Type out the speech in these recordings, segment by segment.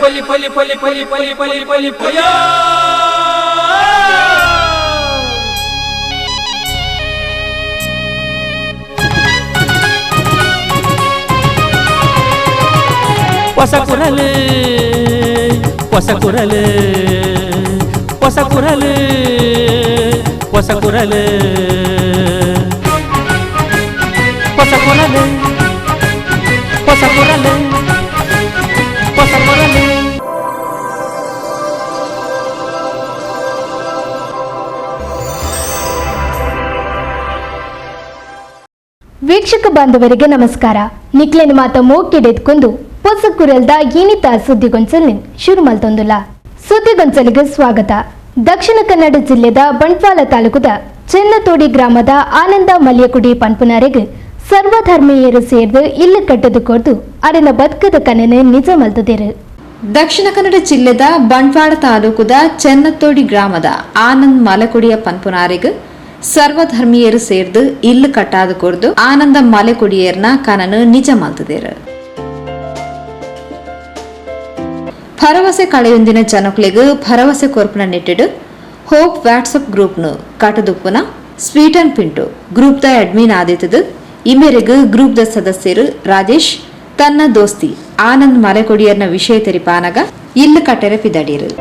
ಪಲಿ ಪಲಿ ಪಲಿ ಪಲಿ ಪಲಿ ಪಲಿ ಪಲಿ ಪಯ. ಹೊಸ ಕುರಲು ಹೊಸ ಕುರಲು ಹೊಸ ಕುರಲು ಹೊಸ ಕುರಲು ಹೊಸ ಕುರಲು ಹೊಸ ಕುರಲು ಹೊಸ ಕುರಲು. ವೀಕ್ಷಕ ಬಾಂಧವರಿಗೆ ನಮಸ್ಕಾರ. ನಿಕ್ಲೆನ ಮಾತ ಮೋಕಿಡೆದ್ಕೊಂಡು ಹೊಸ ಕುರಲ್ದ ಏನಿತ ಸುದ್ದಿಗೊಂಚಲಿನ ಶುರು ಮಲ್ತೊಂದುಲ್ಲ. ಸುದ್ದಿಗೊಂಚಲಿಗೆ ಸ್ವಾಗತ. ದಕ್ಷಿಣ ಕನ್ನಡ ಜಿಲ್ಲೆದ ಬಂಟ್ವಾಳ ತಾಲೂಕುದ ಚೆನ್ನತೋಡಿ ಗ್ರಾಮದ ಆನಂದ ಮಲ್ಯಕುಡಿ ಪನ್ಪುನಾರೆಗ್ ಸರ್ವಧರ್ಮೀಯರು ಸೇರ್ದು ಇಲ್ಲು ಕಟ್ಟದು ಕೊರ್ದು ಅರೆನ ಬದುಕದ ಕನನೆ ನಿಜ ಮಲ್ತದಿರು. ದಕ್ಷಿಣ ಕನ್ನಡ ಜಿಲ್ಲೆದ ಬಂಟ್ವಾಳ ತಾಲೂಕುದ ಚೆನ್ನತೋಡಿ ಗ್ರಾಮದ ಆನಂದ್ ಮಲೆಕುಡಿಯ ಪನ್ಪುನಾರೆಗ್ ಸರ್ವಧರ್ಮೀಯರು ಸೇರ್ದು ಇಲ್ಲು ಕಟ್ಟಾದ ಕೊರ್ದು ಆನಂದ ಮಲೆಕುಡಿಯರ್ನ ಕನನು ನಿಜ ಮಲ್ತದಿರು. ಭರವಸೆ ಕಳೆಯೊಂದಿನ ಜನಕ್ಲೆಗ್ ಭರವಸೆ ಕೊರ್ಪುನ ನೆಟ್ಟಿಡು ಹೋಪ್ ವಾಟ್ಸಪ್ ಗ್ರೂಪ್ನು ಕಟದುಪ್ಪುನ Sweet and Pinto group the admin ಆದಿತ್ತದು. ಈ ಮೇರೆಗೆ ಗ್ರೂಪ್ the ಸದಸ್ಯರು ರಾಜೇಶ್ ತನ್ನ ದೋಸ್ತಿ ಆನಂದ್ ಮಲೆಕೊಡಿಯರ್ನ ವಿಷಯ ತೆರಿಪಾನಗ ಇಲ್ಲು ಕಟ್ಟೆರೆ ಪಿದಡೀರು.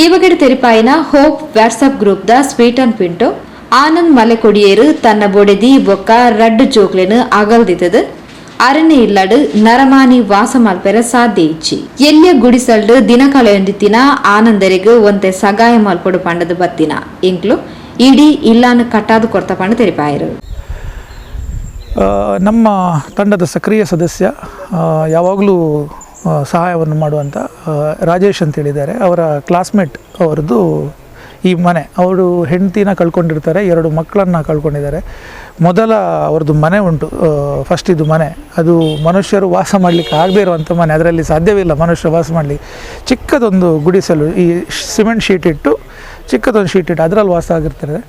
ಈ ಬಗೆಡ್ ತೆರಿಪಾಯಿನ hope WhatsApp group the Sweetan Pinto Anand ಮಲೆಕೊಡಿಯೇರು ತನ್ನ ಬೊಡೆದಿ ಬೊಕ್ಕ ರಡ್ಡು ಜೋಕ್ಲೆನು ಅಗಲ್ದಿತ್ತದು. ಅರಣ್ಯ ಇಲ್ಲಡು ನರಮಾನಿ ವಾಸ ಮಲ್ಪೆರ ಸಾಧ್ಯ ಇಚ್ಚಿ ಎಲ್ಲಿಯ ಗುಡಿಸಲ್ಡು ದಿನ ಕಳೆಯೊಂದಿತ್ತಿನ ಆನಂದರಿಗೂ ಒಂತೆ ಸಗಾಯ ಮಲ್ಪೊಡು ಪಂಡದು ಬತ್ತಿನ ಇಂಕ್ಲು ಇಡೀ ಇಲ್ಲಾನು ಕಟ್ಟಾದು ಕೊರ್ತ ಪಂಡ ತೆರಿಪಾಯರು. ನಮ್ಮ ತಂಡದ ಸಕ್ರಿಯ ಸದಸ್ಯ, ಯಾವಾಗಲೂ ಸಹಾಯವನ್ನು ಮಾಡುವಂಥ ರಾಜೇಶ್ ಅಂತೇಳಿದ್ದಾರೆ. ಅವರ ಕ್ಲಾಸ್ಮೇಟ್ ಅವರದ್ದು ಈ ಮನೆ. ಅವರು ಹೆಂಡತಿನ ಕಳ್ಕೊಂಡಿರ್ತಾರೆ, 2 ಮಕ್ಕಳನ್ನು ಕಳ್ಕೊಂಡಿದ್ದಾರೆ. ಮೊದಲ ಅವ್ರದ್ದು ಮನೆ ಉಂಟು, ಫಸ್ಟ್ ಇದು ಮನೆ. ಅದು ಮನುಷ್ಯರು ವಾಸ ಮಾಡಲಿಕ್ಕೆ ಆಗದೇ ಇರುವಂಥ ಮನೆ, ಅದರಲ್ಲಿ ಸಾಧ್ಯವಿಲ್ಲ ಮನುಷ್ಯರು ವಾಸ ಮಾಡಲಿಕ್ಕೆ. ಚಿಕ್ಕದೊಂದು ಗುಡಿಸಲು, ಈ ಸಿಮೆಂಟ್ ಶೀಟ್ ಇಟ್ಟು ಚಿಕ್ಕದೊಂದು ಶೀಟ್ ಇಟ್ಟು ಅದರಲ್ಲಿ ವಾಸ ಆಗಿರ್ತಾರೆ.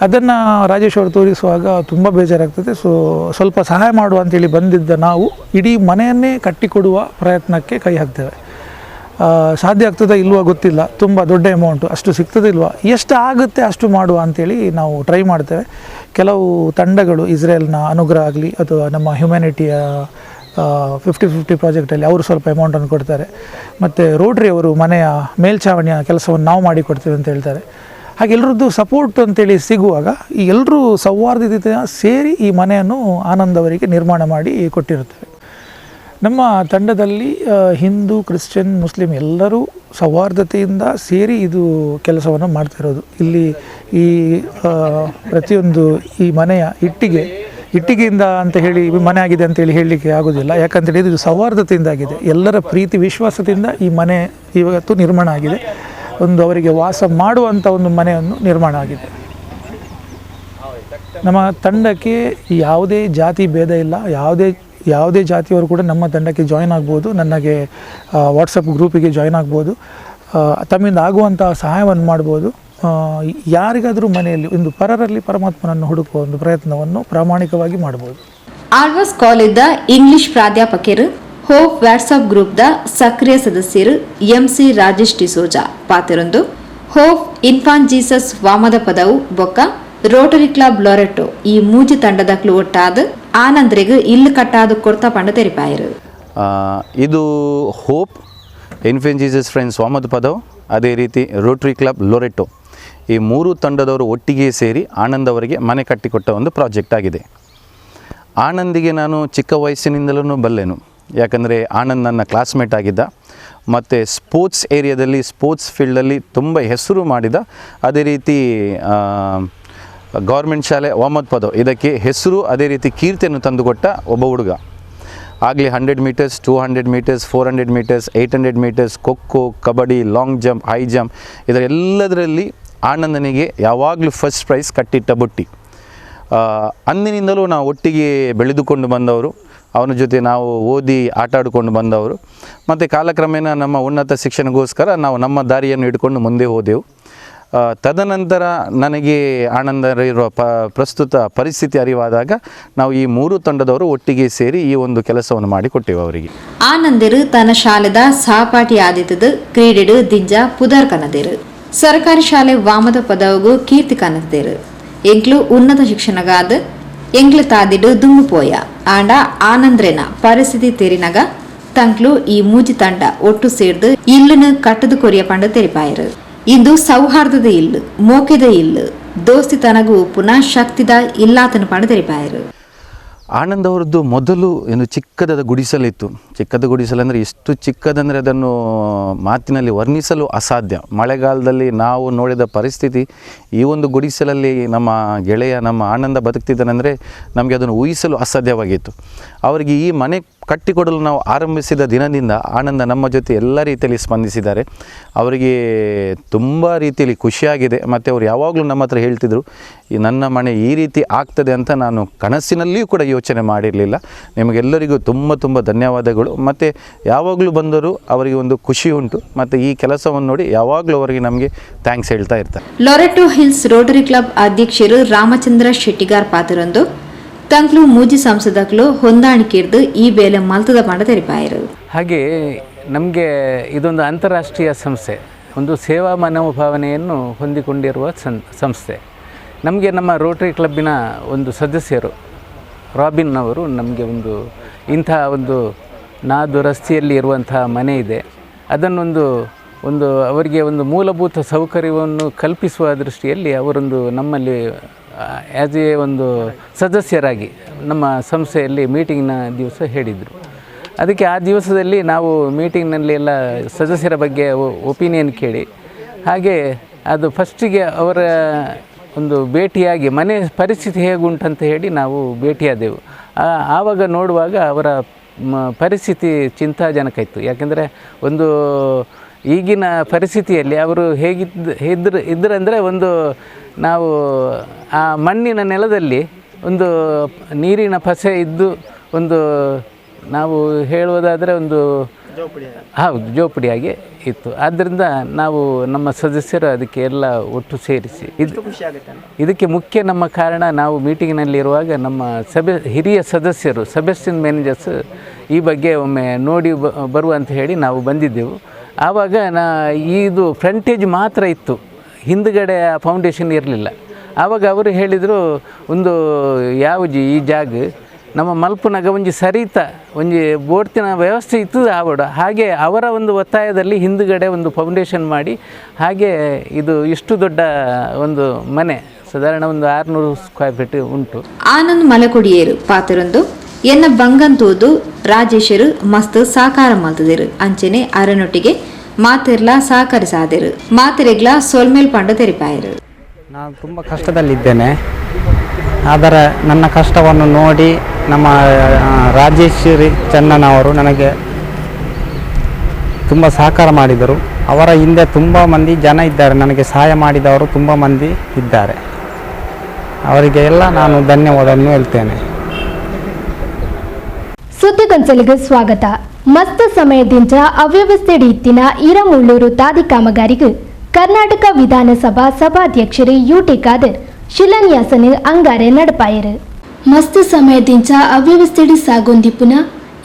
ಅದನ್ನು ರಾಜೇಶ್ ಅವರು ತೋರಿಸುವಾಗ ತುಂಬ ಬೇಜಾರಾಗ್ತದೆ. ಸೊ ಸ್ವಲ್ಪ ಸಹಾಯ ಮಾಡುವ ಅಂತೇಳಿ ಬಂದಿದ್ದ ನಾವು ಇಡೀ ಮನೆಯನ್ನೇ ಕಟ್ಟಿಕೊಡುವ ಪ್ರಯತ್ನಕ್ಕೆ ಕೈ ಹಾಕ್ತೇವೆ. ಸಾಧ್ಯ ಆಗ್ತದ ಇಲ್ವಾ ಗೊತ್ತಿಲ್ಲ, ತುಂಬ ದೊಡ್ಡ ಅಮೌಂಟು, ಅಷ್ಟು ಸಿಗ್ತದೆ ಇಲ್ವಾ, ಎಷ್ಟು ಆಗುತ್ತೆ ಅಷ್ಟು ಮಾಡುವ ಅಂಥೇಳಿ ನಾವು ಟ್ರೈ ಮಾಡ್ತೇವೆ. ಕೆಲವು ತಂಡಗಳು ಇಸ್ರೇಲ್ನ ಅನುಗ್ರಹ ಆಗಲಿ ಅಥವಾ ನಮ್ಮ ಹ್ಯುಮ್ಯಾನಿಟಿಯ 50-50 ಪ್ರಾಜೆಕ್ಟಲ್ಲಿ ಅವರು ಸ್ವಲ್ಪ ಅಮೌಂಟನ್ನು ಕೊಡ್ತಾರೆ. ಮತ್ತು ರೋಟ್ರಿ ಅವರು ಮನೆಯ ಮೇಲ್ಛಾವಣಿಯ ಕೆಲಸವನ್ನು ನಾವು ಮಾಡಿಕೊಡ್ತೇವೆ ಅಂತ ಹೇಳ್ತಾರೆ. ಹಾಗೆ ಎಲ್ಲರದ್ದು ಸಪೋರ್ಟ್ ಅಂತೇಳಿ ಸಿಗುವಾಗ ಈ ಎಲ್ಲರೂ ಸೌಹಾರ್ದತೆ ಸೇರಿ ಈ ಮನೆಯನ್ನು ಆನಂದ್ ಅವರಿಗೆ ನಿರ್ಮಾಣ ಮಾಡಿ ಕೊಟ್ಟಿರುತ್ತೇವೆ. ನಮ್ಮ ತಂಡದಲ್ಲಿ ಹಿಂದೂ, ಕ್ರಿಶ್ಚಿಯನ್, ಮುಸ್ಲಿಂ ಎಲ್ಲರೂ ಸೌಹಾರ್ದತೆಯಿಂದ ಸೇರಿ ಇದು ಕೆಲಸವನ್ನು ಮಾಡ್ತಿರೋದು. ಇಲ್ಲಿ ಈ ಪ್ರತಿಯೊಂದು ಈ ಮನೆಯ ಇಟ್ಟಿಗೆಯಿಂದ ಅಂತ ಹೇಳಿ ಮನೆ ಆಗಿದೆ ಅಂತೇಳಿ ಹೇಳಲಿಕ್ಕೆ ಆಗೋದಿಲ್ಲ. ಯಾಕಂತೇಳಿ ಇದು ಸೌಹಾರ್ದತೆಯಿಂದ ಆಗಿದೆ, ಎಲ್ಲರ ಪ್ರೀತಿ ವಿಶ್ವಾಸದಿಂದ ಈ ಮನೆ ಇವತ್ತು ನಿರ್ಮಾಣ ಆಗಿದೆ. ಒಂದು ಅವರಿಗೆ ವಾಸ ಮಾಡುವಂಥ ಒಂದು ಮನೆಯನ್ನು ನಿರ್ಮಾಣ ಆಗಿದೆ. ನಮ್ಮ ತಂಡಕ್ಕೆ ಯಾವುದೇ ಜಾತಿ ಭೇದ ಇಲ್ಲ, ಯಾವುದೇ ಜಾತಿಯವರು ಕೂಡ ನಮ್ಮ ತಂಡಕ್ಕೆ ಜಾಯಿನ್ ಆಗ್ಬೋದು, ನನಗೆ ವಾಟ್ಸಪ್ ಗ್ರೂಪಿಗೆ ಜಾಯಿನ್ ಆಗ್ಬೋದು, ತಮ್ಮಿಂದ ಆಗುವಂಥ ಸಹಾಯವನ್ನು ಮಾಡ್ಬೋದು. ಯಾರಿಗಾದರೂ ಮನೆಯಲ್ಲಿ ಒಂದು ಪರರಲ್ಲಿ ಪರಮಾತ್ಮನನ್ನು ಹುಡುಕುವ ಒಂದು ಪ್ರಯತ್ನವನ್ನು ಪ್ರಾಮಾಣಿಕವಾಗಿ ಮಾಡ್ಬೋದು. ಆಳ್ವಾಸ್ ಕಾಲೇಜ್ದ ಇಂಗ್ಲಿಷ್ ಪ್ರಾಧ್ಯಾಪಕರು hope WhatsApp group the ಸಕ್ರಿಯ ಸದಸ್ಯರು ಎಂಸಿ ರಾಜೇಶ್ ಡಿಸೋಜಾ ಪಾತಿರೊಂದು hope infant Jesus ವಾಮದ ಪದವು ಬೊಕ್ಕ Rotary club Loreto ಈ ಮೂಜಿ ತಂಡದ ಕ್ಲು ಒಟ್ಟಾದ ಆನಂದ್ರಿಗ್ ಇಲ್ಲು ಕಟ್ಟಾದ ಕೊರ್ತ ಪಂಡ ತೆರಿಪಾಯರು. ಇದು hope infant Jesus friends ವಾಮದ ಪದವು, ಅದೇ ರೀತಿ Rotary club Loreto, ಈ 3 ತಂಡದವರು ಒಟ್ಟಿಗೆ ಸೇರಿ ಆನಂದ್ ಅವರಿಗೆ ಮನೆ ಕಟ್ಟಿಕೊಟ್ಟ ಒಂದು ಪ್ರಾಜೆಕ್ಟ್ ಆಗಿದೆ. ಆನಂದಿಗೆ ನಾನು ಚಿಕ್ಕ ವಯಸ್ಸಿನಿಂದಲೂ ಬಲ್ಲೆನು, ಯಾಕಂದರೆ ಆನಂದ್ ನನ್ನ ಕ್ಲಾಸ್ಮೇಟ್ ಆಗಿದ್ದ ಮತ್ತು ಸ್ಪೋರ್ಟ್ಸ್ ಏರಿಯಾದಲ್ಲಿ ಸ್ಪೋರ್ಟ್ಸ್ ಫೀಲ್ಡಲ್ಲಿ ತುಂಬ ಹೆಸರು ಮಾಡಿದ. ಅದೇ ರೀತಿ ಗೌರ್ಮೆಂಟ್ ಶಾಲೆ ವಾಮದ್ ಪದವ್ ಇದಕ್ಕೆ ಹೆಸರು ಅದೇ ರೀತಿ ಕೀರ್ತಿಯನ್ನು ತಂದುಕೊಟ್ಟ ಒಬ್ಬ ಹುಡುಗ. ಆಗಲಿ 100 metres, 200 metres, 400 metres, 800 metres, kho kho, kabaddi, long jump, high jump ಇದರೆಲ್ಲದರಲ್ಲಿ ಆನಂದನಿಗೆ ಯಾವಾಗಲೂ ಫಸ್ಟ್ ಪ್ರೈಸ್ ಕಟ್ಟಿಟ್ಟ ಬುಟ್ಟಿ. ಅಂದಿನಿಂದಲೂ ನಾವು ಒಟ್ಟಿಗೆ ಬೆಳೆದುಕೊಂಡು ಬಂದವರು. ಅವನ ಜೊತೆ ನಾವು ಓದಿ ಆಟ ಆಡಿಕೊಂಡು ಬಂದವರು. ಮತ್ತು ಕಾಲಕ್ರಮೇಣ ನಮ್ಮ ಉನ್ನತ ಶಿಕ್ಷಣಕ್ಕೋಸ್ಕರ ನಾವು ನಮ್ಮ ದಾರಿಯನ್ನು ಹಿಡ್ಕೊಂಡು ಮುಂದೆ ಹೋದೆವು. ತದನಂತರ ನನಗೆ ಆನಂದರಿರುವ ಪ್ರಸ್ತುತ ಪರಿಸ್ಥಿತಿ ಅರಿವಾದಾಗ ನಾವು ಈ ಮೂರು ತಂಡದವರು ಒಟ್ಟಿಗೆ ಸೇರಿ ಈ ಒಂದು ಕೆಲಸವನ್ನು ಮಾಡಿಕೊಟ್ಟೆವು ಅವರಿಗೆ. ಆನಂದರು ತನ್ನ ಶಾಲೆದ ಸಹಪಾಠಿ ಆದಿತ್ತದ ಕ್ರೀಡೆಡು ದಿಂಜ ಪುದರ್ ಕನದೇರು. ಸರ್ಕಾರಿ ಶಾಲೆ ವಾಮದ ಪದವಗೂ ಕೀರ್ತಿ ಕನದೇರು. ಎಂಕ್ಲು ಉನ್ನತ ಶಿಕ್ಷಣಗಾದ ಎಂಕ್ಲು ತಾದಿಡು ದುಮ್ಮು ಪೋಯ. ಆಂಡ ಆನಂದ್ರೇನ ಪರಿಸ್ಥಿತಿ ತೆರಿನಗ ತಂಕ್ಲು ಈ ಮೂಜಿ ತಂಡ ಒಟ್ಟು ಸೇರ್ದು ಇಲ್ಲನ್ನು ಕಟ್ಟದು ಕೊರಿಯ ಪಂಡ ತೆರಿಪಾಯರು. ಇಂದು ಸೌಹಾರ್ದದ ಇಲ್ಲು, ಮೋಕೆದ ಇಲ್ಲು, ದೋಸ್ತಿ ತನಗೂ ಪುನಃ ಶಕ್ತಿದ ಇಲ್ಲಾತನ ಪಂಡ ತೆರಿಪಾಯರು. ಆನಂದ್ ಅವರದ್ದು ಮೊದಲು ಏನು ಚಿಕ್ಕದಾದ ಗುಡಿಸಲಿತ್ತು. ಚಿಕ್ಕದ ಗುಡಿಸಲಂದರೆ ಎಷ್ಟು ಚಿಕ್ಕದಂದರೆ ಅದನ್ನು ಮಾತಿನಲ್ಲಿ ವರ್ಣಿಸಲು ಅಸಾಧ್ಯ. ಮಳೆಗಾಲದಲ್ಲಿ ನಾವು ನೋಡಿದ ಪರಿಸ್ಥಿತಿ, ಈ ಒಂದು ಗುಡಿಸಲಲ್ಲಿ ನಮ್ಮ ಗೆಳೆಯ ನಮ್ಮ ಆನಂದ ಬದುಕ್ತಿದ್ದಾನೆಂದರೆ ನಮಗೆ ಅದನ್ನು ಊಹಿಸಲು ಅಸಾಧ್ಯವಾಗಿತ್ತು. ಅವರಿಗೆ ಈ ಮನೆ ಕಟ್ಟಿಕೊಡಲು ನಾವು ಆರಂಭಿಸಿದ ದಿನದಿಂದ ಆನಂದ ನಮ್ಮ ಜೊತೆ ಎಲ್ಲ ರೀತಿಯಲ್ಲಿ ಸ್ಪಂದಿಸಿದ್ದಾರೆ. ಅವರಿಗೆ ತುಂಬ ರೀತಿಯಲ್ಲಿ ಖುಷಿಯಾಗಿದೆ. ಮತ್ತು ಅವರು ಯಾವಾಗಲೂ ನಮ್ಮ ಹತ್ರ ಹೇಳ್ತಿದ್ರು, ಈ ನನ್ನ ಮನೆ ಈ ರೀತಿ ಆಗ್ತದೆ ಅಂತ ನಾನು ಕನಸಿನಲ್ಲಿಯೂ ಕೂಡ ಯೋಚನೆ ಮಾಡಿರಲಿಲ್ಲ. ನಿಮಗೆಲ್ಲರಿಗೂ ತುಂಬ ತುಂಬ ಧನ್ಯವಾದಗಳು. ಮತ್ತು ಯಾವಾಗಲೂ ಬಂದರೂ ಅವರಿಗೆ ಒಂದು ಖುಷಿ ಉಂಟು. ಮತ್ತು ಈ ಕೆಲಸವನ್ನು ನೋಡಿ ಯಾವಾಗಲೂ ಅವರಿಗೆ ನಮಗೆ thanks ಹೇಳ್ತಾ ಇರ್ತಾರೆ. Loreto hills Rotary club ಅಧ್ಯಕ್ಷರು ರಾಮಚಂದ್ರ ಶೆಟ್ಟಿಗಾರ್ ಪಾತ್ರರೊಂದು ತಂಕ್ಲು ಮೂಜಿ ಸಂಸದಕ್ಲು ಹೊಂದಾಣಿಕೆರ್ದು ಈ ಬೇಲೆ ಮಲ್ತದ ಪಂಡ ತೆರಿಪಾಯರು. ಹಾಗೆ ನಮಗೆ ಇದೊಂದು ಅಂತಾರಾಷ್ಟ್ರೀಯ ಸಂಸ್ಥೆ, ಒಂದು ಸೇವಾ ಮನೋಭಾವನೆಯನ್ನು ಹೊಂದಿಕೊಂಡಿರುವ ಸಂಸ್ಥೆ. ನಮಗೆ ನಮ್ಮ ರೋಟರಿ ಕ್ಲಬ್ಬಿನ ಒಂದು ಸದಸ್ಯರು ರಾಬಿನ್ ಅವರು ನಮಗೆ ಒಂದು ಇಂಥ ಒಂದು ನಾದು ರಸ್ತೆಯಲ್ಲಿ ಇರುವಂಥ ಮನೆ ಇದೆ, ಅದನ್ನೊಂದು ಒಂದು ಅವರಿಗೆ ಒಂದು ಮೂಲಭೂತ ಸೌಕರ್ಯವನ್ನು ಕಲ್ಪಿಸುವ ದೃಷ್ಟಿಯಲ್ಲಿ ಅವರೊಂದು ನಮ್ಮಲ್ಲಿ ಆ್ಯಸ್ ಎ ಒಂದು ಸದಸ್ಯರಾಗಿ ನಮ್ಮ ಸಂಸ್ಥೆಯಲ್ಲಿ ಮೀಟಿಂಗ್ನ ದಿವಸ ಹೇಳಿದರು. ಅದಕ್ಕೆ ಆ ದಿವಸದಲ್ಲಿ ನಾವು ಮೀಟಿಂಗ್ನಲ್ಲಿ ಎಲ್ಲ ಸದಸ್ಯರ ಬಗ್ಗೆ ಒಪಿನಿಯನ್ ಕೇಳಿ, ಹಾಗೆ ಅದು ಫಸ್ಟಿಗೆ ಅವರ ಒಂದು ಭೇಟಿಯಾಗಿ ಮನೆ ಪರಿಸ್ಥಿತಿ ಹೇಗುಂಟಂತ ಹೇಳಿ ನಾವು ಭೇಟಿಯಾದೆವು. ಆವಾಗ ನೋಡುವಾಗ ಅವರ ಪರಿಸ್ಥಿತಿ ಚಿಂತಾಜನಕ ಇತ್ತು. ಯಾಕೆಂದರೆ ಒಂದು ಈಗಿನ ಪರಿಸ್ಥಿತಿಯಲ್ಲಿ ಅವರು ಹೇಗಿದ್ದ ಇದ್ರಂದರೆ ಒಂದು ನಾವು ಆ ಮಣ್ಣಿನ ನೆಲದಲ್ಲಿ ಒಂದು ನೀರಿನ ಪಸೆ ಇದ್ದು ಒಂದು ನಾವು ಹೇಳುವುದಾದರೆ ಒಂದು ಹೌದು ಜೋಪಡಿಯಾಗಿ ಇತ್ತು. ಆದ್ದರಿಂದ ನಾವು ನಮ್ಮ ಸದಸ್ಯರು ಅದಕ್ಕೆ ಎಲ್ಲ ಒಟ್ಟು ಸೇರಿಸಿ ಇದಕ್ಕೆ ಮುಖ್ಯ ನಮ್ಮ ಕಾರಣ, ನಾವು ಮೀಟಿಂಗ್ನಲ್ಲಿರುವಾಗ ನಮ್ಮ ಸಭೆ ಹಿರಿಯ ಸದಸ್ಯರು ಸೆಬೆಸ್ಟಿನ್ ಮ್ಯಾನೇಜರ್ಸ್ ಈ ಬಗ್ಗೆ ಒಮ್ಮೆ ನೋಡಿ ಬರುವ ಅಂತ ಹೇಳಿ ನಾವು ಬಂದಿದ್ದೆವು. ಆವಾಗ ಇದು ಫ್ರಂಟೇಜ್ ಮಾತ್ರ ಇತ್ತು, ಹಿಂದುಗಡೆ ಆ ಫೌಂಡೇಶನ್ ಇರಲಿಲ್ಲ. ಆವಾಗ ಅವರು ಹೇಳಿದರು, ಒಂದು ಯಾವುದು ಈ ಜಾಗ ನಮ್ಮ ಮಲ್ಪುನಗ ಒಂಜಿ ಸರಿತ ಒಂಜಿ ಬೋರ್ತಿನ ವ್ಯವಸ್ಥೆ ಇತ್ತು ಆವಡು. ಹಾಗೆ ಅವರ ಒಂದು ಒತ್ತಾಯದಲ್ಲಿ ಹಿಂದುಗಡೆ ಒಂದು ಫೌಂಡೇಶನ್ ಮಾಡಿ, ಹಾಗೆ ಇದು ಇಷ್ಟು ದೊಡ್ಡ ಒಂದು ಮನೆ, ಸಾಧಾರಣ ಒಂದು 600 ಸ್ಕ್ವೇರ್ ಫೀಟ್ ಉಂಟು. ಆನಂದ್ ಮಲಕೊಡಿಯೇರು ಪಾತ್ರರೊಂದು ಎನ್ನ ಬಂಗಂತೂದು ರಾಜೇಶರು ಮಸ್ತ್ ಸಾಕಾರ ಮಲ್ತದಿರು. ಅಂಚನೆ ಅರನೊಟ್ಟಿಗೆ ಮಾತೆರ್ಲಾ ಸಹಕರಿಸಾದಿರು, ಮಾತೆರೆಗ್ಲಾ ಸೊಲ್ಮೇಲ್ ಪಂಡ ತೆರಿಪಾಯರು. ನಾನು ತುಂಬ ಕಷ್ಟದಲ್ಲಿದ್ದೇನೆ, ಆದರೆ ನನ್ನ ಕಷ್ಟವನ್ನು ನೋಡಿ ನಮ್ಮ ರಾಜೇಶ್ವರಿ ಚನ್ನನವರು ನನಗೆ ತುಂಬ ಸಹಕಾರ ಮಾಡಿದರು. ಅವರ ಹಿಂದೆ ತುಂಬ ಮಂದಿ ಜನ ಇದ್ದಾರೆ, ನನಗೆ ಸಹಾಯ ಮಾಡಿದವರು ತುಂಬ ಮಂದಿ ಇದ್ದಾರೆ. ಅವರಿಗೆ ಎಲ್ಲ ನಾನು ಧನ್ಯವಾದವನ್ನು ಹೇಳ್ತೇನೆ. ಸುದ್ದಿಗೊಂಚಲಿಗೆ ಸ್ವಾಗತ. ಮಸ್ತ್ ಸಮಯದಿಂದ ಅವ್ಯವಸ್ಥೆ ಇತ್ತಿನ ಈರಮುಳ್ಳೂರು ತಾದಿ ಕಾಮಗಾರಿಗೆ ಕರ್ನಾಟಕ ವಿಧಾನಸಭಾ ಸಭಾಧ್ಯಕ್ಷರು ಯುಟಿ ಖಾದರ್ ಶಿಲಾನ್ಯಾಸನ ಅಂಗಾರೆ ನಡಪಾಯರು. ಮಸ್ತ್ ಸಮಯದಿಂದ ಅವ್ಯವಸ್ಥೆಡಿ ಸಾಗೊಂದಿಪ್ಪುನ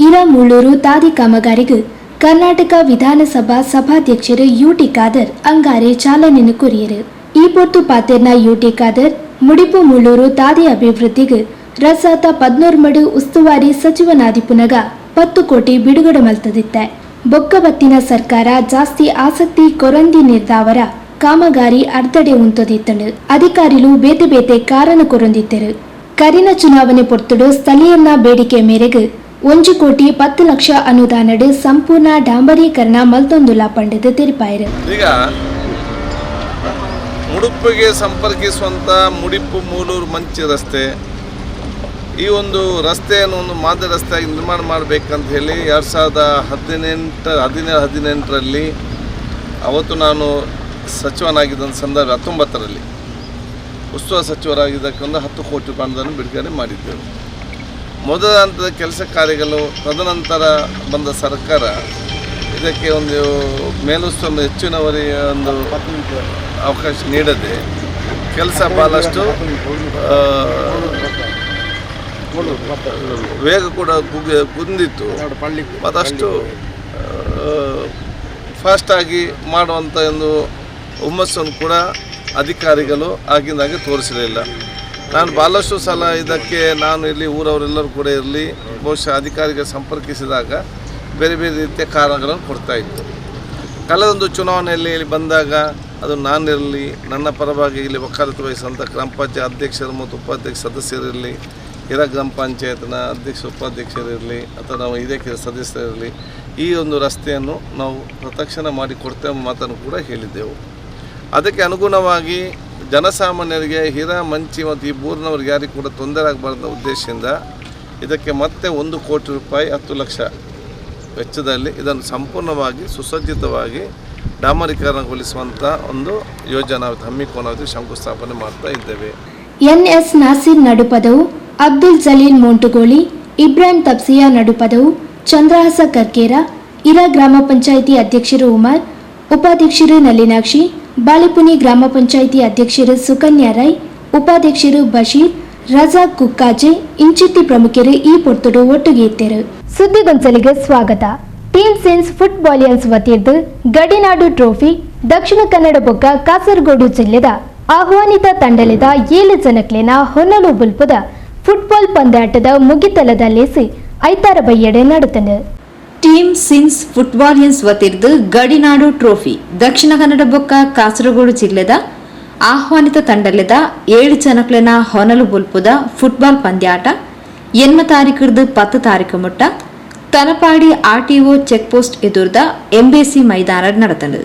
ಈರಮುಳ್ಳೂರು ತಾದಿ ಕಾಮಗಾರಿಗೆ ಕರ್ನಾಟಕ ವಿಧಾನಸಭಾ ಸಭಾಧ್ಯಕ್ಷರು ಯುಟಿ ಖಾದರ್ ಅಂಗಾರೆ ಚಾಲನೆ ಕೊರಿಯರು. ಈ ಪೊರ್ತು ಪಾತೆರ್ನ ಯುಟಿ ಖಾದರ್ ಮುಡಿಪು ಮುಳ್ಳೂರು ತಾದಿ ಅಭಿವೃದ್ಧಿಗೆ ರಸಾತ 14 ಉಸ್ತುವಾರಿ ಸಚಿವನಾದಿಪುನಗ 10 ಕೋಟಿ ಬಿಡುಗಡೆ ಮಲ್ತದಿತ್ತೆ. ಬೊಕ್ಕಬತ್ತಿನ ಸರ್ಕಾರ ಜಾಸ್ತಿ ಆಸಕ್ತಿ ಕೊರಂದಿ ನಿರ್ದಾವರ ಕಾಮಗಾರಿ ಅರ್ಧಡೆ ಉಂತದಿತ್ತನು. ಅಧಿಕಾರಿಲು ಬೇತೆ ಬೇತೆ ಕಾರಣ ಕೊರೊಂದಿತ್ತರು. ಕರಿನ ಚುನಾವಣೆ ಪೊರ್ತುಡು ಸ್ಥಳೀಯನ ಬೇಡಿಕೆ ಮೇರೆಗೆ 1 ಕೋಟಿ 10 ಲಕ್ಷ ಅನುದಾನಡು ಸಂಪೂರ್ಣ ಡಾಂಬರೀಕರಣ ಮಲ್ತೊಂದುಲ ಪಂಡದು ತೆರಿಪಾಯರು. ಈಗ ಮುಡುಪಿಗೆ ಸಂಪರ್ಕಿಸುವಂಥ ಮುಡಿಪು ಮೂಲೂರು ಮಂಚಿ ರಸ್ತೆ, ಈ ಒಂದು ರಸ್ತೆಯನ್ನು ಒಂದು ಮಾದರಿ ರಸ್ತೆಯಾಗಿ ನಿರ್ಮಾಣ ಮಾಡಬೇಕಂತ ಹೇಳಿ 2018, 17, 18ರಲ್ಲಿ ಅವತ್ತು ನಾನು ಸಚಿವನಾಗಿದ್ದ ಸಂದರ್ಭ 19ರಲ್ಲಿ ಉಸ್ತುವಾರಿ ಸಚಿವರಾಗಿದ್ದಕ್ಕೊಂದು 10 ಕೋಟಿ ರೂಪಾಯಿ ಅನುದಾನ ಬಿಡುಗಡೆ ಮಾಡಿದ್ದೆವು. ಮೊದಲ ಹಂತದ ಕೆಲಸ ಕಾರ್ಯಗಳು ತದನಂತರ ಬಂದ ಸರ್ಕಾರ ಇದಕ್ಕೆ ಒಂದು ಮೇಲುಸ್ತುವಾರಿ ಹೆಚ್ಚಿನವರಿಗೆ ಒಂದು ಅವಕಾಶ ನೀಡದೆ ಕೆಲಸ ಭಾಳಷ್ಟು ವೇಗ ಕೂಡ ಕುಂದಿತ್ತು. ಮತ್ತಷ್ಟು ಫಾಸ್ಟಾಗಿ ಮಾಡುವಂಥ ಒಂದು ಹುಮ್ಮಸ್ಸನ್ನು ಕೂಡ ಅಧಿಕಾರಿಗಳು ಆಗಿಂದಾಗೆ ತೋರಿಸಲಿಲ್ಲ. ನಾನು ಭಾಳಷ್ಟು ಸಲ ಇದಕ್ಕೆ ನಾನು ಇಲ್ಲಿ ಊರವರೆಲ್ಲರೂ ಕೂಡ ಇರಲಿ ಬಹುಶಃ ಅಧಿಕಾರಿಗಳು ಸಂಪರ್ಕಿಸಿದಾಗ ಬೇರೆ ಬೇರೆ ರೀತಿಯ ಕಾರಣಗಳನ್ನು ಕೊಡ್ತಾಯಿತ್ತು. ಕಳೆದೊಂದು ಚುನಾವಣೆಯಲ್ಲಿ ಇಲ್ಲಿ ಬಂದಾಗ ಅದು ನಾನಿರಲಿ, ನನ್ನ ಪರವಾಗಿ ಇಲ್ಲಿ ವಕಾಲತ್ತು ವಹಿಸುವಂಥ ಗ್ರಾಮ ಪಂಚಾಯತ್ ಅಧ್ಯಕ್ಷರು ಮತ್ತು ಉಪಾಧ್ಯಕ್ಷ ಸದಸ್ಯರಿರಲಿ, ಹಿರ ಗ್ರಾಮ ಪಂಚಾಯತ್ನ ಅಧ್ಯಕ್ಷ ಉಪಾಧ್ಯಕ್ಷರಿರಲಿ ಅಥವಾ ನಾವು ಇದಕ್ಕೆ ಸದಸ್ಯರಿರಲಿ, ಈ ಒಂದು ರಸ್ತೆಯನ್ನು ನಾವು ಪ್ರತಕ್ಷಣ ಮಾಡಿ ಕೊಡ್ತೇವೆ ಮಾತನ್ನು ಕೂಡ ಹೇಳಿದ್ದೆವು. ಅದಕ್ಕೆ ಅನುಗುಣವಾಗಿ ಜನಸಾಮಾನ್ಯರಿಗೆ ಹಿರ ಮಂಚಿ ಮತ್ತು ಈ ಬೂರಿನವ್ರಿಗೆ ಯಾರಿಗೂ ಕೂಡ ತೊಂದರೆ ಆಗಬಾರ್ದ ಉದ್ದೇಶದಿಂದ ಇದಕ್ಕೆ ಮತ್ತೆ 1 ಕೋಟಿ ರೂಪಾಯಿ 10 ಲಕ್ಷ ವೆಚ್ಚದಲ್ಲಿ ಇದನ್ನು ಸಂಪೂರ್ಣವಾಗಿ ಸುಸಜ್ಜಿತವಾಗಿ ಡಾಮರೀಕರಣಗೊಳಿಸುವಂಥ ಒಂದು ಯೋಜನಾ ಹಮ್ಮಿಕೊಂಡು ಶಂಕುಸ್ಥಾಪನೆ ಮಾಡ್ತಾ ಇದ್ದೇವೆ. ಎನ್ಎಸ್ ನಾಸಿರ್ ನಡುಪದವು, ಅಬ್ದುಲ್ ಜಲೀಲ್ ಮೋಂಟುಗೋಳಿ, ಇಬ್ರಾಹಿಂ ತಪ್ಸಿಯಾ ನಡುಪದವು, ಚಂದ್ರಹಾಸ ಕರ್ಕೇರ, ಇರಾ ಗ್ರಾಮ ಪಂಚಾಯಿತಿ ಅಧ್ಯಕ್ಷರು ಉಮಾರ್, ಉಪಾಧ್ಯಕ್ಷರು ನಳಿನಾಕ್ಷಿ, ಬಾಳೆಪುನಿ ಗ್ರಾಮ ಪಂಚಾಯಿತಿ ಅಧ್ಯಕ್ಷರು ಸುಕನ್ಯಾ ರೈ, ಉಪಾಧ್ಯಕ್ಷರು ಬಶೀರ್, ರಜಾಕ್ ಕುಕ್ಕಾಜೆ ಇಂಚಿತ್ತಿ ಪ್ರಮುಖರು ಈ ಪೊರ್ತುಡು ಒಟ್ಟುಗೆ ಇತ್ತರು. ಸುದ್ದಿಗೊಂಚಲಿಗೆ ಸ್ವಾಗತ. Team sense ಫುಟ್ಬಾಲಿಯನ್ಸ್ ವತಿರ್ದು ಗಡಿನಾಡು trophy Dakshina Kannada ಬೊಕ್ಕ ಕಾಸರಗೋಡು ಜಿಲ್ಲೆದ ಆಹ್ವಾನಿತ ತಂಡಲಿದ 7 ಜನಕ್ಲೆನ ಹೊನ್ನಲು ಬುಲ್ಪದ ಫುಟ್ಬಾಲ್ ಪಂದ್ಯಾಟದ ಮುಗಿತಲದ ಲೇಸಿ ಐತಾರ ಬೈಯಡೆ ನಡುತ್ತಂಡು. Team since ಫುಟ್ಬಾಲಿಯನ್ಸ್ ವತಿರ್ದು ಗಡಿನಾಡು trophy Dakshina Kannada ಬೊಕ್ಕ ಕಾಸರಗೋಡು ಜಿಲ್ಲೆದ ಆಹ್ವಾನಿತ ತಂಡಲಿದ 7 ಜನಕ್ಲೆನ ಹೊನಲು ಬುಲ್ಪುದ ಫುಟ್ಬಾಲ್ ಪಂದ್ಯಾಟ 8 ತಾರೀಕುರ್ದು 10 ತಾರೀಕು ಮುಟ್ಟ ತಲಪಾಡಿ ಆರ್ಟಿಒ ಚೆಕ್ ಪೋಸ್ಟ್ ಎದುರ್ದ ಎಂಬೇಸಿ ಮೈದಾನ ನಡೆತಂಡು.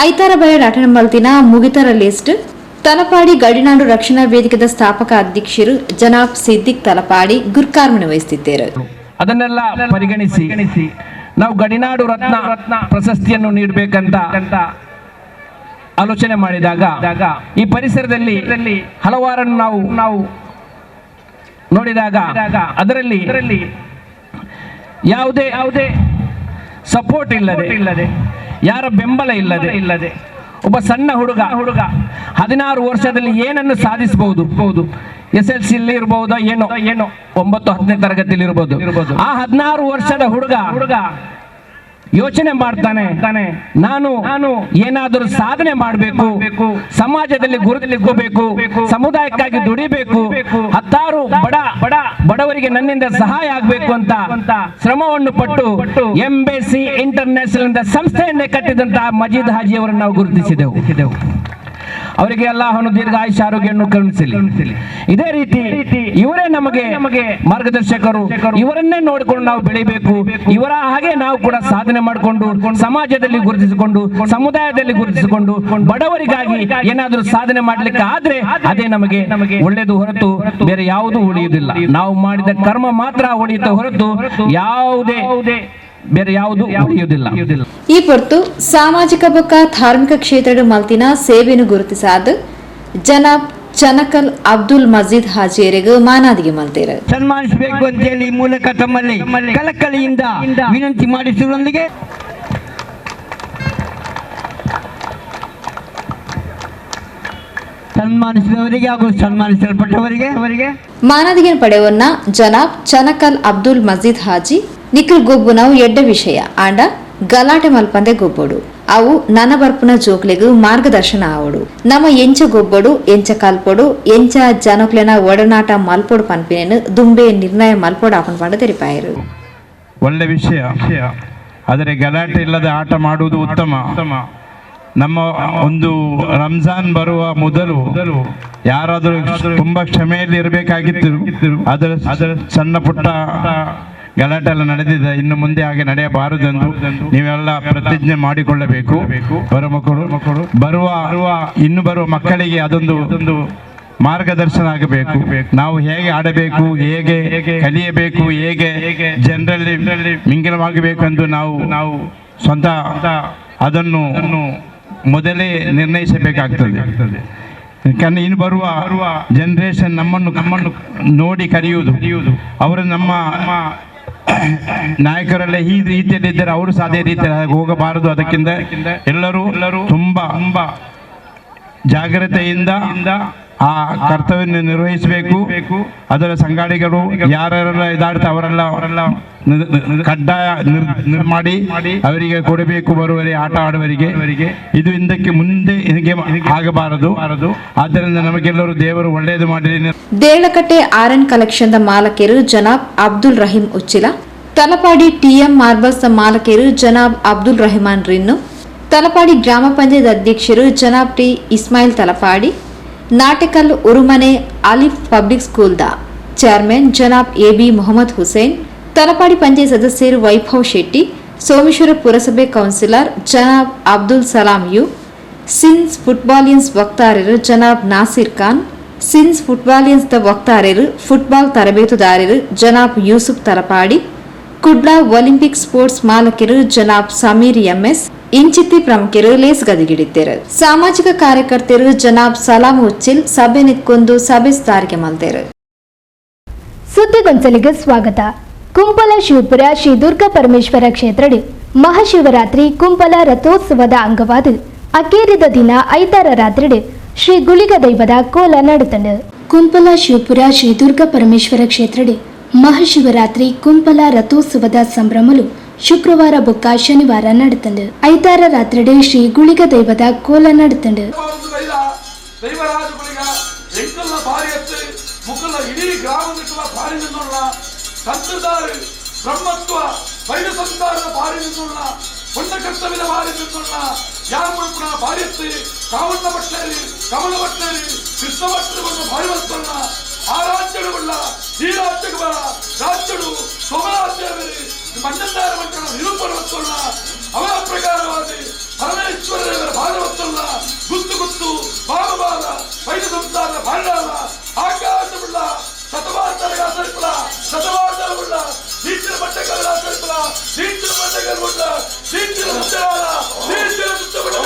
ಐತಾರ ಬಯಡ್ ಅಟನಂಬಲ್ತಿನ ಮುಗಿತರ ಲಿಸ್ಟ್ ತಲಪಾಡಿ ಗಡಿನಾಡು ರಕ್ಷಣಾ ವೇದಿಕೆದ ಸ್ಥಾಪಕ ಅಧ್ಯಕ್ಷರು ಜನಾಬ್ ಸಿದ್ದಿಕ್ ತಲಪಾಡಿ ಗುರ್ಕಾರ್ಮಣೆ ವಹಿಸುತ್ತಿದ್ದರು. ಅದನ್ನೆಲ್ಲ ಪರಿಗಣಿಸಿ ನಾವು ಗಡಿನಾಡು ರತ್ನ ಪ್ರಶಸ್ತಿಯನ್ನು ನೀಡಬೇಕಂತ ಆಲೋಚನೆ ಮಾಡಿದಾಗ ಈ ಪರಿಸರದಲ್ಲಿ ಹಲವಾರನ್ನು ನಾವು ನೋಡಿದಾಗ ಅದರಲ್ಲಿ ಯಾವುದೇ ಯಾವುದೇ ಸಪೋರ್ಟ್ ಇಲ್ಲದೆ ಯಾರ ಬೆಂಬಲ ಇಲ್ಲದೆ ಒಬ್ಬ ಸಣ್ಣ ಹುಡುಗ 16 ವರ್ಷದಲ್ಲಿ ಏನನ್ನು ಸಾಧಿಸಬಹುದು, SLC ಇರಬಹುದು, ಏನೋ ಏನೋ 9, 10ನೇ ತರಗತಿಯಲ್ಲಿ ಇರಬಹುದು. ಆ 16 ವರ್ಷದ ಹುಡುಗ ಯೋಚನೆ ಮಾಡ್ತಾನೆ, ನಾನು ಏನಾದರೂ ಸಾಧನೆ ಮಾಡಬೇಕು, ಸಮಾಜದಲ್ಲಿ ಗುರುತಿಸಬೇಕು, ಸಮುದಾಯಕ್ಕಾಗಿ ದುಡಿಬೇಕು, ಹತ್ತಾರು ಬಡ ಬಡ ಬಡವರಿಗೆ ನನ್ನಿಂದ ಸಹಾಯ ಆಗಬೇಕು ಅಂತ ಶ್ರಮವನ್ನು ಪಟ್ಟು ಎಂಬೆಸಿ ಇಂಟರ್ನ್ಯಾಷನಲ್ ಸಂಸ್ಥೆಯನ್ನೇ ಕಟ್ಟಿದಂತಹ ಮಜೀದ್ ಹಾಜಿ ಅವರನ್ನು ನಾವು ಗುರುತಿಸಿದೆವು. ಅವರಿಗೆ ಅಲ್ಲಾಹನು ದೀರ್ಘ ಆಯುಷ್ಯ ಆರೋಗ್ಯವನ್ನು ಕರುಣಿಸಲಿ. ಇದೇ ರೀತಿ ಇವರೇ ನಮಗೆ ಮಾರ್ಗದರ್ಶಕರು, ಇವರನ್ನೇ ನೋಡಿಕೊಂಡು ನಾವು ಬೆಳಿಬೇಕು, ಇವರ ಹಾಗೆ ನಾವು ಕೂಡ ಸಾಧನೆ ಮಾಡಿಕೊಂಡು ಸಮಾಜದಲ್ಲಿ ಗುರುತಿಸಿಕೊಂಡು ಸಮುದಾಯದಲ್ಲಿ ಗುರುತಿಸಿಕೊಂಡು ಬಡವರಿಗಾಗಿ ಏನಾದರೂ ಸಾಧನೆ ಮಾಡ್ಲಿಕ್ಕೆ ಆದ್ರೆ ಅದೇ ನಮಗೆ ಒಳ್ಳೇದು ಹೊರತು ಬೇರೆ ಯಾವುದೂ ಉಳಿಯುವುದಿಲ್ಲ. ನಾವು ಮಾಡಿದ ಕರ್ಮ ಮಾತ್ರ ಉಳಿಯುತ್ತೆ ಹೊರತು ಯಾವುದೇ ಬೇರೆ ಯಾವುದು ಉಳಿಯುವುದಿಲ್ಲ. ಈ ಹೊರತು ಸಾಮಾಜಿಕ ಬೊಕ್ಕ ಧಾರ್ಮಿಕ ಕ್ಷೇತ್ರದ ಮಲ್ತಿನ ಸೇವೆಯನ್ನು ಗುರುತಿಸಾದ ಜನಾಬ್ ಚನಕಲ್ ಅಬ್ದುಲ್ ಮಜೀದ್ ಹಾಜಿಯರಿಗೆ ಮಾನಾದಿಗೆ ಮಲ್ತೇರು ಸನ್ಮಾನಿಸಬೇಕು ಅಂತ ಹೇಳಿ ಈ ಮೂಲಕ ತಮ್ಮಲ್ಲಿ ಕಳಕಳಿಯಿಂದ ವಿನಂತಿ ಮಾಡಿಸುವುದರೊಂದಿಗೆ ಸನ್ಮಾನಿಸಿದವರಿಗೆ ಹಾಗೂ ಸನ್ಮಾನಿಸಲ್ಪಟ್ಟವರಿಗೆ ಅವರಿಗೆ ಮಾನದಿಗೆ ಪಡೆವನ್ನ ಜನಾಬ್ ಚನಕಲ್ ಅಬ್ದುಲ್ ಮಜೀದ್ ಹಾಜಿ ನಿಖಿಲ್ ಗೊಬ್ಬುನವು ಎಡ್ಡ ವಿಷಯ ಆಂಡ ಗಲಾಟೆ ಮಲ್ಪಂದೆ ಗೊಬ್ಬಡು ಅವು ನನ ಬರ್ಪುನ ಜೋಕ್ಲೆಗ್ ಮಾರ್ಗದರ್ಶನ ಆವಡು ನಮ್ಮ ಎಂಚ ಗೊಬ್ಬಡು ಎಂಚ ಕಲ್ಪೊಡು ಎಂಚ ಜನಕ್ಲೆನ ಒಡನಾಟ ಮಲ್ಪೊಡು ಪನ್ಪಿನೇನು ದುಂಬೆ ನಿರ್ಣಯ ಮಲ್ಪೊಡು ಆಪನ್ ಪಂಡ ತೆರಿಪಾಯರು. ಒಳ್ಳೆ ವಿಷಯ, ಆದರೆ ಗಲಾಟೆ ಇಲ್ಲದ ಆಟ ಮಾಡುವುದು ಉತ್ತಮ. ನಮ್ಮ ಒಂದು ರಂಜಾನ್ ಬರುವ ಮೊದಲು ಯಾರಾದರೂ ತುಂಬಾ ಕ್ಷಮೆಯಲ್ಲಿ ಇರಬೇಕಾಗಿತ್ತು. ಅದರ ಸಣ್ಣ ಪುಟ್ಟ ಗಲಾಟೆ ಎಲ್ಲ ನಡೆದಿದೆ, ಇನ್ನು ಮುಂದೆ ಹಾಗೆ ನಡೆಯಬಾರದೆಂದು ನೀವೆಲ್ಲ ಪ್ರತಿಜ್ಞೆ ಮಾಡಿಕೊಳ್ಳಬೇಕು. ಬರುವ ಮಕ್ಕಳು ಬರುವ ಇನ್ನು ಬರುವ ಮಕ್ಕಳಿಗೆ ಅದೊಂದು ಮಾರ್ಗದರ್ಶನ ಆಗಬೇಕು. ನಾವು ಹೇಗೆ ಆಡಬೇಕು, ಹೇಗೆ ಕಲಿಯಬೇಕು, ಹೇಗೆ ಜನರಲ್ಲಿ ಮಿಂಗಲವಾಗಬೇಕು ಎಂದು ನಾವು ನಾವು ಸ್ವಂತ ಅದನ್ನು ಮೊದಲೇ ನಿರ್ಣಯಿಸಬೇಕಾಗ್ತದೆ. ಯಾಕಂದರೆ ಇನ್ನು ಬರುವ ಜನರೇಷನ್ ನಮ್ಮನ್ನು ನಮ್ಮನ್ನು ನೋಡಿ ಕಲಿಯುವುದು. ಅವರು ನಮ್ಮ ನಾಯಕರೆಲ್ಲ ಈ ರೀತಿಯಲ್ಲಿ ಇದ್ದರೆ ಅವರು ಸಹ ಅದೇ ರೀತಿಯಲ್ಲಿ ಹೋಗಬಾರದು. ಅದಕ್ಕಿಂತ ಎಲ್ಲರೂ ತುಂಬ ತುಂಬ ಜಾಗ್ರತೆಯಿಂದ ಆ ಕರ್ತವ್ಯ ನಿರ್ವಹಿಸಬೇಕು. ಅದರ ಸಂಗಾಡಿಗಳು ಯಾರೆಲ್ಲ ಇದಾಡ್ತಾ ಅವರೆಲ್ಲ ಕಡ್ಡಾಯ ಮಾಡಿ ಅವರಿಗೆ ಕೊಡಬೇಕು. ಬರುವವರಿಗೆ, ಆಟ ಆಡುವವರಿಗೆ ಇದು ಹಿಂದಕ್ಕೆ ಮುಂದೆ ಹೀಗೆ ಆಗಬಾರದು. ಆದ್ದರಿಂದ ನಮಗೆಲ್ಲರೂ ದೇವರು ಒಳ್ಳೆಯದು ಮಾಡಿ. ದೇಳಕಟ್ಟೆ ಆರ್ ಎನ್ ಕಲೆಕ್ಷನ್ the ಮಾಲಕರು ಜನಾಬ್ Abdul Rahim Uchila, Talapady TM marbles the ಮಾಲಕರು ಜನಾಬ್ ಅಬ್ದುಲ್ ರಹಮಾನ್ ರಿನ್ನು, ತಲಪಾಡಿ ಗ್ರಾಮ ಪಂಚಾಯತ್ ಅಧ್ಯಕ್ಷರು ಜನಾಬ್ T Ismail Talapady, Natekal Urumane Alif public school the chairman ಜನಾಬ್ ಎಬಿ ಮೊಹಮ್ಮದ್ ಹುಸೇನ್, ತಲಪಾಡಿ ಪಂಚಾಯತ್ ಸದಸ್ಯರು ವೈಭವ್ ಶೆಟ್ಟಿ, ಸೋಮೇಶ್ವರ ಪುರಸಭೆ ಕೌನ್ಸಿಲರ್ ಜನಾಬ್ Abdul Salam you, since footballians ವಕ್ತಾರರು ಜನಾಬ್ Nasir Khan, since footballians the ವಕ್ತಾರರು ಫುಟ್ಬಾಲ್ ತರಬೇತುದಾರರು ಜನಾಬ್ ಯೂಸುಫ್ ತಲಪಾಡಿ, ಕುಡ್ಲಾ ಒಲಿಂಪಿಕ್ ಸ್ಪೋರ್ಟ್ಸ್ ಮಾಲಕರು ಜನಾಬ್ ಸಮೀರ್ ಎಂಎಸ್ ಇಂಚಿತ್ತಿ ಪ್ರಮುಖರು ಲೇಸ್ ಗದಿಗಿಡಿದ್ದರು. ಸಾಮಾಜಿಕ ಕಾರ್ಯಕರ್ತರು ಜನಾಬ್ ಸಲಾಂ ಉಚ್ಚಿಲ್ ಸಭೆ ನಿತ್ಕೊಂಡು ಸಭೆ ತಾರಿಗೆ ಮಲ್ತೇರು. ಸುದ್ದಿಗೊಂಚಲಿಗೆ ಸ್ವಾಗತ. ಕುಂಪಲ ಶಿವಪುರ ಶ್ರೀ ದುರ್ಗಾ ಪರಮೇಶ್ವರ ಕ್ಷೇತ್ರಡಿ ಮಹಾಶಿವರಾತ್ರಿ ಕುಂಪಲ ರಥೋತ್ಸವದ ಅಂಗವಾದ ಅಕೇರಿದ ದಿನ ಐತಾರ ರಾತ್ರಿ ಶ್ರೀ ಗುಳಿಗ ದೈವದ ಕೋಲ ನಡೆತಂಡು. ಕುಂಪಲ ಶಿವಪುರ ಶ್ರೀ ದುರ್ಗಾ ಪರಮೇಶ್ವರ ಕ್ಷೇತ್ರಡಿ ಮಹಾಶಿವರಾತ್ರಿ ಕುಂಪಲ ರಥೋತ್ಸವದ ಸಂಭ್ರಮಲು ಶುಕ್ರವಾರ ಬೊಕ್ಕ ಶನಿವಾರ ನಡೆತಂಡು. ಐತಾರ ರಾತ್ರಿ ಶ್ರೀ ಗುಳಿಗ ದೈವದ ಕೋಲ ನಡೆತಂಡು. ಬ್ರಹ್ಮತ್ವ ವೈದ್ಯ ಸಂತಾನದ ಬಾರಿ ನಿನ್ನುಳ್ಳ ಪುಣ್ಯಕರ್ತವ್ಯದ ಬಾರಿ ನಿನ್ನುಳ್ಳ ಯಾಮುಳ್ಪುಣ ಬಾರಿಯತ್ತು ಕಾವಣ್ಣ ಭಟ್ಟರಿ ಕಮಲ ಭಟ್ಟರಿ ಕೃಷ್ಣ ಭಟ್ಟರು ಬಾರಿ ಬರ್ತುಳ್ಳ ಆ ರಾಜ್ಯಡುಳ್ಳ ಈ ರಾಜ್ಯಕ್ಕೆ ಬರ ರಾಜ್ಯಡು ಸೋಮರಾಜ್ಯವರು ಮಣ್ಣಂದಾರ ಮಕ್ಕಳ ನಿರೂಪಣೆ ಬರ್ತುಳ್ಳ ಅವರ ಪ್ರಕಾರವಾಗಿ ಪರಮೇಶ್ವರದೇವರ ಬಾರ ಬರ್ತುಳ್ಳ ಗುತ್ತು ಗುತ್ತು ಬಾಲ ಬಾಲ ವೈದ್ಯ ಸಂತಾನದ ಬಾಂಡಾಲ ಆಕಾಶವುಳ್ಳ ಶತಮಾನಗಳ ಸರಿಪಲ ಶತಮಾನವುಳ್ಳ ನೀಚಿನ ಬಟ್ಟೆಗಳ ಸರಿಪಲ ನೀಚಿನ ಬಟ್ಟೆಗಳುಳ್ಳ ನೀಚಿನ ಸುತ್ತಲಾಲ ನೀಚಿನ ಸುತ್ತಮುತ್ತ.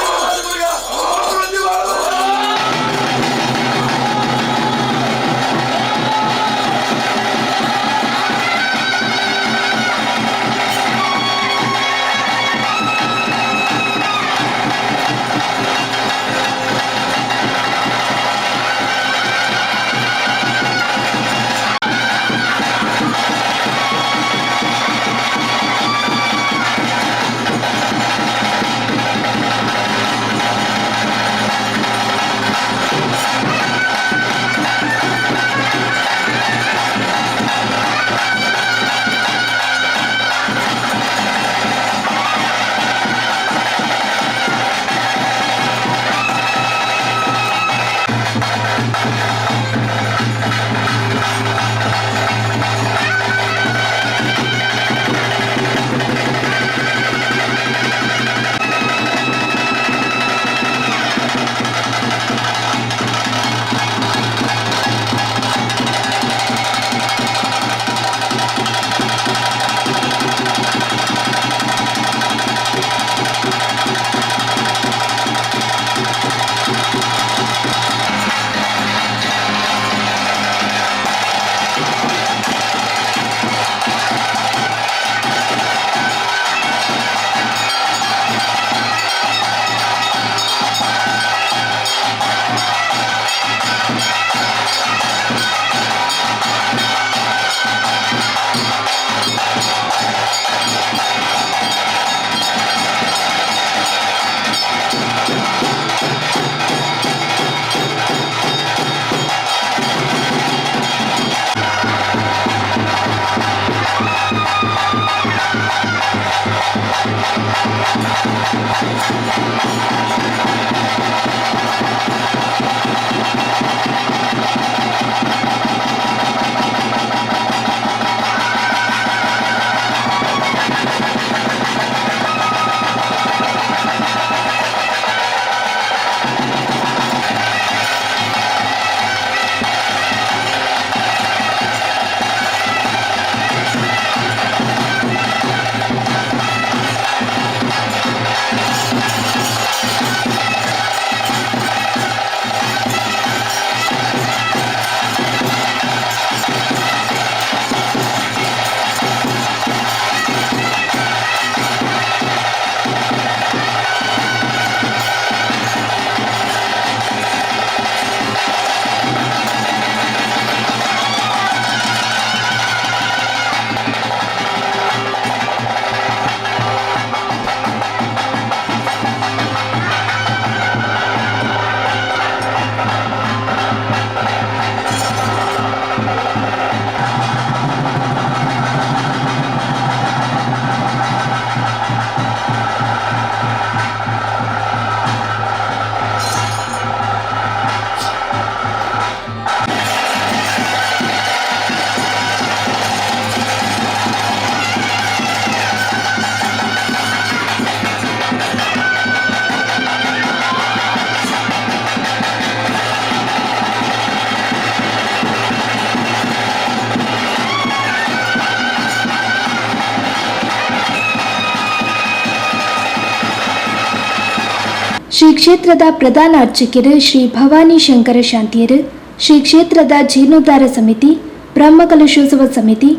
ಶ್ರೀ ಕ್ಷೇತ್ರದ ಪ್ರಧಾನ ಅರ್ಚಕರು ಶ್ರೀ ಭವಾನಿ ಶಂಕರ ಶಾಂತಿಯರು, ಶ್ರೀ ಕ್ಷೇತ್ರದ ಜೀರ್ಣೋದ್ಧಾರ ಸಮಿತಿ, ಬ್ರಹ್ಮಕಲಶೋತ್ಸವ ಸಮಿತಿ,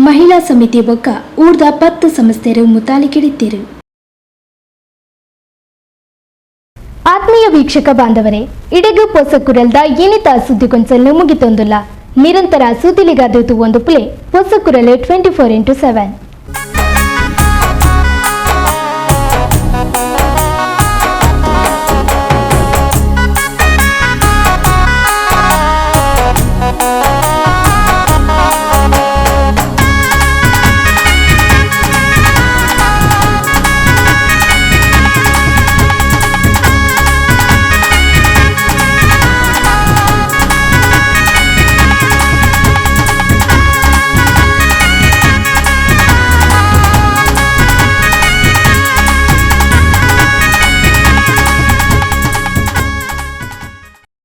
ಮಹಿಳಾ ಸಮಿತಿ ಬೊಕ್ಕ ಊರ್ದ 10 ಸಂಸ್ಥೆರು ಮುತಾಲಿಕಿಡಿತ್ತಿರು. ಆತ್ಮೀಯ ವೀಕ್ಷಕ ಬಾಂಧವರೇ, ಇಡೆಗು ಪೊಸಕುರಲ್ದ ಏನಿತ ಸುದ್ದಿಗೊಂಚಲು ಮುಗಿತೊಂದುಲ್ಲ. ನಿರಂತರ ಸುದ್ದಿಲಿಗಾದೂತು ಒಂದು ಪ್ಲೇ ಪೊಸಕುರಲೆ 24x7.